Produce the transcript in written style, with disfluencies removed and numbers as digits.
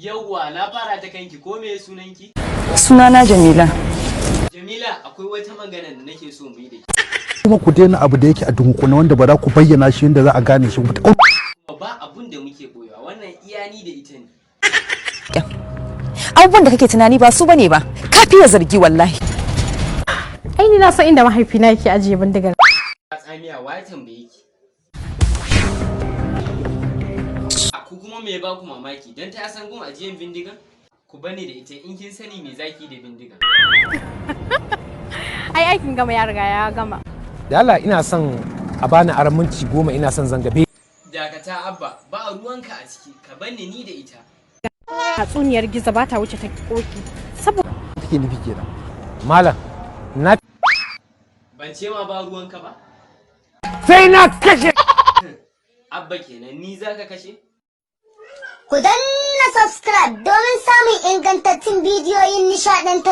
Yauwa, na fara ta kanki. Ko me sunanki? Sunana Jamila. Jamila, akwai wata magana da nake so mu yi da ke. Kuma ku daina abu da yake a dunkule wanda ba za ku bayyana shi yadda za a gane shi ba. Kuma ba abun da muke boyewa, wannan iya ni da ita ne. Abubuwan da kake tunani ba su bane ba. Ka fiye zargi wallahi. Ai ni na san inda mahaifina yake ajiye bindigar. Tsamiya, wa ya tambaye ki? Ku kuma me ba ku mamaki dan ta san gun ajiyan bindigan? Ku bani da ita. In kin sani, me zaki da bindigan? Ai aikin gama ya riga ya gama. Da Allah ina son a bani aron minti 10, ina son zangabe. Dakata Abba, ba ruwanka a ciki, ka bani ni da ita. Tatsuniyar gizo ba ta wuce ta koki. Saboda Take nufi kenan. Malam na Ban ce ma ba ruwanka ba? Sai na kashe. Abba kenan, ni zaka kashe? Ku danna subscribe domin samun ingantattun bidiyoyin nishaɗantarwa.